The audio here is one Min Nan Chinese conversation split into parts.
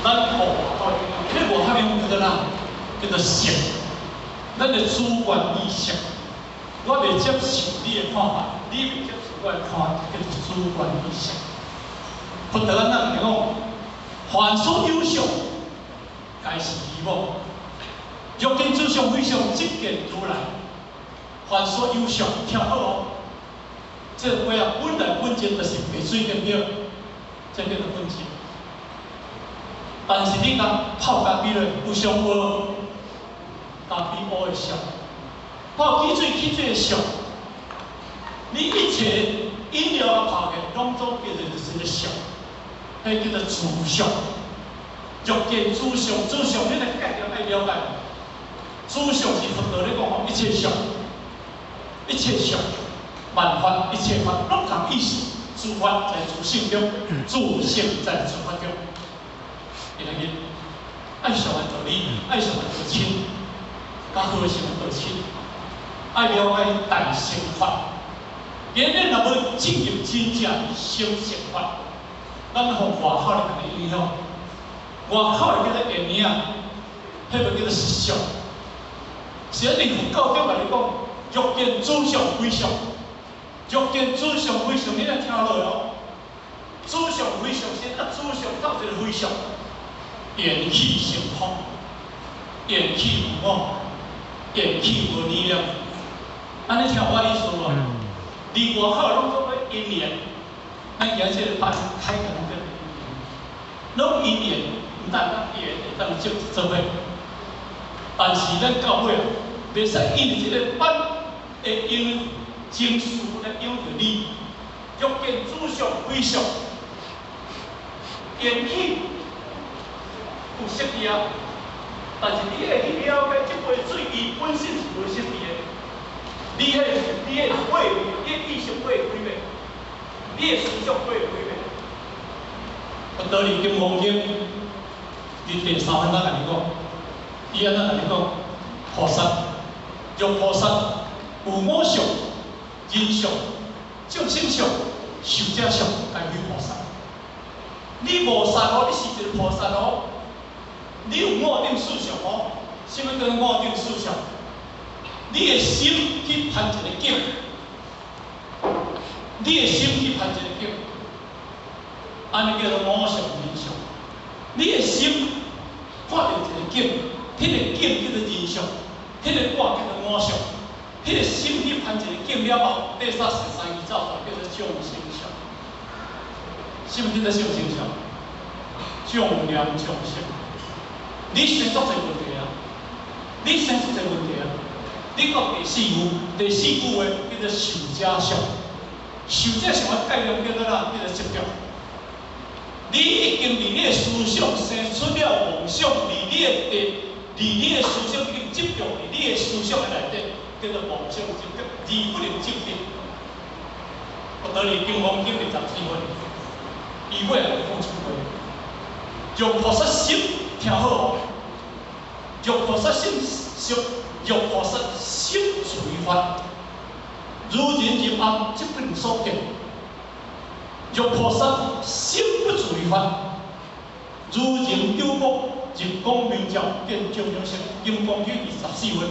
咱予外口影響，彼外口影響叫做啥？叫做色。咱的主觀意識，我袂接受你的看法，你袂接受我的看法，叫做主觀意識。佛陀按怎講？凡所有相，皆是虛妄。若見諸相非相，即見如來。凡所有相，聽好哦。這個話啊，本來本質就是白水對不對？這叫做本質。但是你共泡咖啡咧，有相無？咖啡烏的相，泡汽水，汽水的相。你一切飲料啊泡的，攏總叫做就是個相，彼叫做諸相。若見諸相，諸相你個概念愛了解。諸相是佛陀咧講吼，一切相，一切相，萬法一切法，攏仝意思。諸法在自性中，自性在諸法中。今仔日愛相的道理，愛相的道親，較好的相的道親，愛了解大乘法。今日若欲進入真正小乘法，咱予外口的共伊影響，外口的叫做電影，彼個叫做實相。是啊，佇佛教中共你講，若見諸相非相，若見諸相非相，你若聽落哦，諸相非相先啊，諸相到一個非相，緣起性空，緣起無我，緣起無理念。按呢聽我意思無？佇外口攏總咧因緣，咱今這個班開講叫做因緣，攏因緣，毋但當緣會當接做伙，但是咱到尾啊，袂使因為這個班會用情緒來養著你。若見諸相非相，緣起有色佇啊，但是你會去了解這杯水伊本身是無色佇的。你彼過濾，你的意識會改變，你的思想會改變。佛陀佇金剛經，佇第三分咱共你講，伊按怎共你講？菩薩，若菩薩有我相、人相、眾生相、壽者相，皆非菩薩。你無殺哦，你是一個菩薩哦。你有五蘊四相哦，啥物叫做五蘊四相？你的心去攀一個境，你的心去攀一個境，按呢叫做我相人相。你的心看著一個境，彼個境叫做人相，彼個我叫做我相。彼個心去攀一個境了後，八煞十三義走出來，叫做眾生相。啥物叫做眾生相？眾念眾生。你生足濟問題啊！你生足濟問題啊！你到第四句，第四句話叫做壽者相。壽者相的概念叫做啥？叫做執著。你已經佇你的思想生出了妄想，佇你的思想已經執著佇你的思想的內底，叫做妄想執著，而不能證得。佛陀佇金剛經24分，伊尾來講出話，若菩薩心聽好哦，若菩薩心修，若菩薩心隨法，如人入暗，則不能所見。若菩薩心不隨法，如人久光入光明照，見眾生。金剛經24分，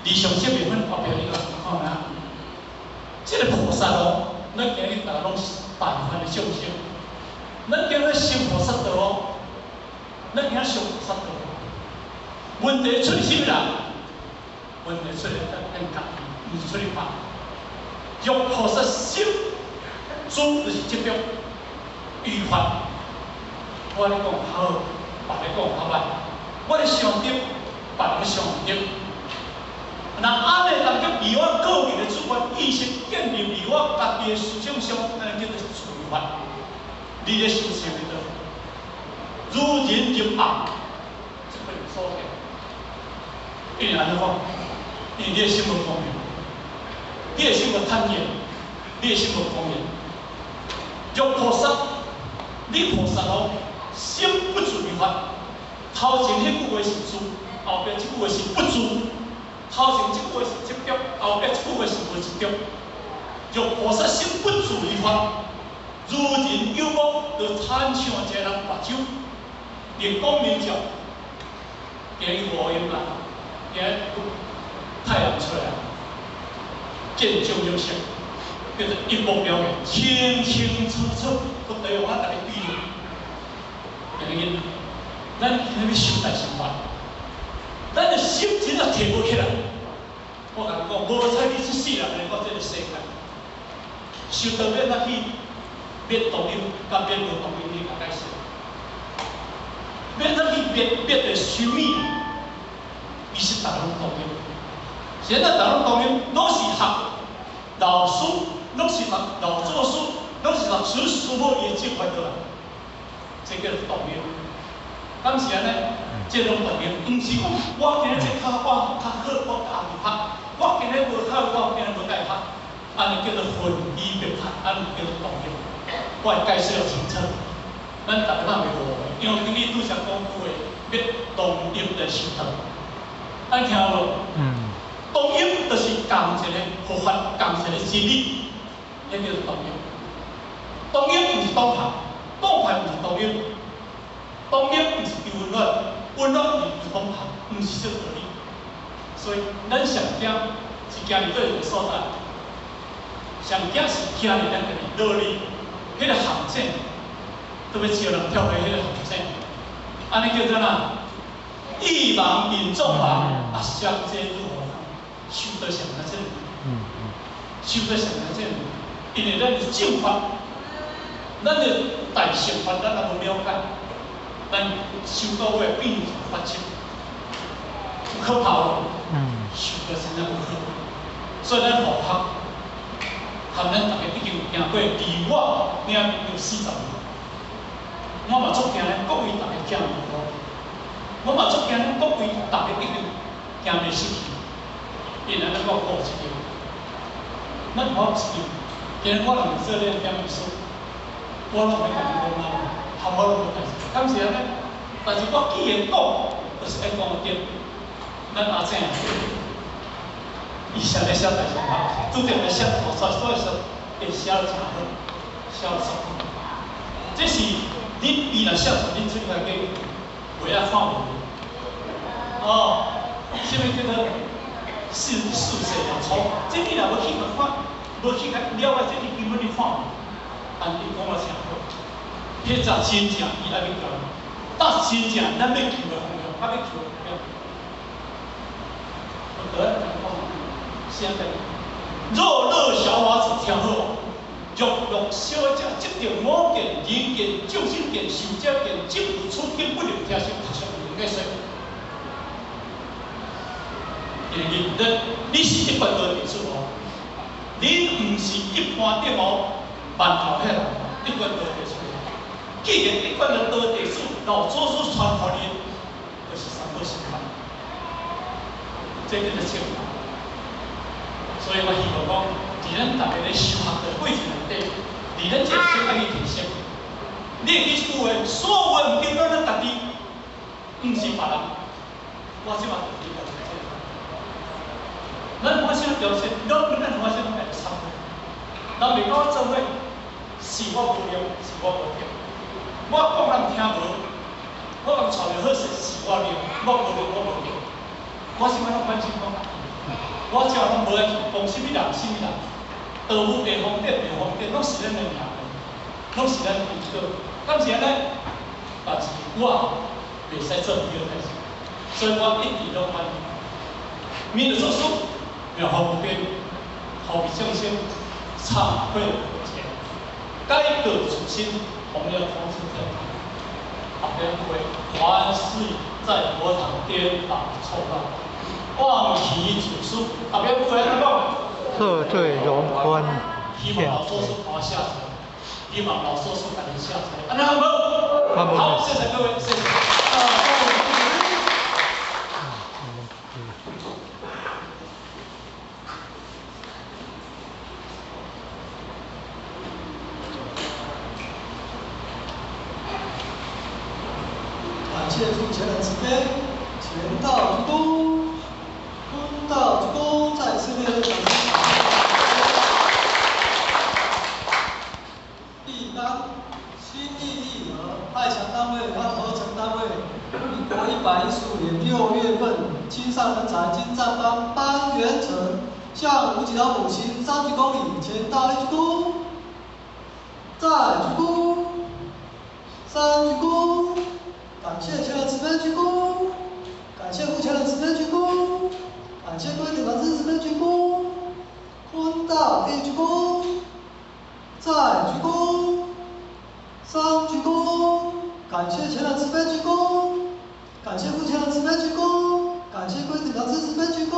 離上這部分後壁你來看下。這個菩薩哦，咱今日大家攏是大凡的眾生，咱今日修菩薩道哦，咱今日修菩薩道，問題出佇啥物人？問題出佇咱家己，毋是出佇別。若菩薩心住就是執著，於法，我咧講好，別咧講較歹，我咧想對，別人想毋對。若按呢，人叫離我個人的主觀意識建立佇我家己的思想上，按呢叫做隨法。你咧修啥物道？如人入暗，則不能所見。因為按怎講？因為你的心無光明，你的心無坦然，你的心無光明。若菩薩，你菩薩哦，心不住於法。頭前彼句話是住，後壁這句話是不住。頭前這句話是執著，後壁這句話是無執著。若菩薩心不住於法，如人有目，就親像一個人目睭，日光明照，今日乌云啦，今日太陽出來，見照有色，叫做一目了然，清清楚楚，閣對我共你比喻。今日咱今日欲修大乘法，咱的心真正提無起來。我共你講，無彩你這世人來到這个世界，修道欲怎去滅動因，佮滅無動因，你共解釋？欲怎去滅滅的什麼？其實逐个攏動因，現在逐个攏動因，攏是學老師，攏是學老祖師，攏是學師師母伊的正法落來，這叫做動因。敢是按呢？這攏動因，毋是講我今日這較我較好，我家己學；我今日無好，我今日無愛學。按呢叫做分依別學，按呢叫做動因。我會解釋予清楚，咱逐个嘛袂誤會。因為你拄才講句話，欲動因來修道，咱聽有無？嗯。動因就是共一个佛法，共一个真理，彼叫做動因。動因毋是黨派，黨派毋是動因。動因毋是求溫暖，溫暖毋是求黨派，毋是這個道理。所以咱上驚是驚佇佗一個所在，上驚是驚佇咱家己腦裡彼個陷阱，都欲招人跳入彼個陷阱。按呢叫做哪？意盲引眾盲，啊，相接入火坑，修得上來這，修得上來這，因為咱是正法，咱的大乘法咱也無了解，咱修到尾變成法執，有可怕無？修得真正有可怕，所以咱佛學，含咱逐个已經行過離我領有40年，我嘛足驚咱各位逐个行無路，我嘛足驚咱各位逐个已經行袂失去，因為咱講過一個，咱我是今日我若毋做這點意思，我攏袂共你講啊，含我攏無代誌，敢是按呢？但是我既然講，就是愛講對。咱阿正，伊寫咧寫大乘法，拄著咧寫菩薩，所以說會寫得誠好，寫得足好。這是恁伊若寫出恁出來計，袂愛看無。哦，啥物叫做四四世六初？這你若無去看，無去較了解，這你根本你看無。但伊講得誠好，彼才真正伊愛欲求，但真正咱欲求的方向，較欲求的方向。我得講，現在若樂小法子聽好，若樂小者，執著我見、人見、眾生見、壽者見，執有此見不能聽受，讀上應該說。因為你是一般道弟子哦，你毋是一般的哦，饅頭彼人，一貫道弟子。既然一貫的道弟子，老祖師傳予你，就是三寶心法，這叫做正法。所以我希望講，佇咱逐个咧修學的過程內底，佇咱這個心愛去提升。你會記一句話：所有毋經攏咱家己，毋是別人。我這馬就伫這個。咱發生條線，咱發生家己懺悔。人袂甲我做伙，是我無用，是我無對。我講人聽無，我共帶著好勢，是我用，我無用，我無對。我是按怎反省講家己？我這攏無愛去講啥物人，啥物人，道有下方殿，下方殿，攏是咱的名，攏是咱的因果。敢是按呢？但是我袂使做毋對代誌，所以我一直攏反省。面對做事，妙法無邊，慈悲眾生，懺悔無前，改過自新，弘揚空性正法。後邊會凡事在佛堂顛倒錯亂，妄起祖師。後邊會按怎講？赦罪榮寬。希望老祖師幫我寫出來，希望老祖師家己寫出來，按呢好無？好，謝謝各位，謝謝。感謝主持人慈悲，乾道諸公，坤道諸公，再次熱烈掌聲。第八，新義立和愛強單位和合成單位。115年6月份，亲善人才金赞班班员成，向吴吉老母行三鞠躬礼，前道一鞠躬，再鞠躬，三鞠躬，感謝前人慈悲鞠躬，感謝父前人慈悲鞠躬，感謝各位老師慈悲鞠躬，坤道一鞠躬，再鞠躬，三鞠躬，感謝前人慈悲鞠躬。感謝父親的慈悲鞠躬，感謝各位老師慈悲鞠躬。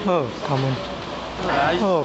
好，他們。好。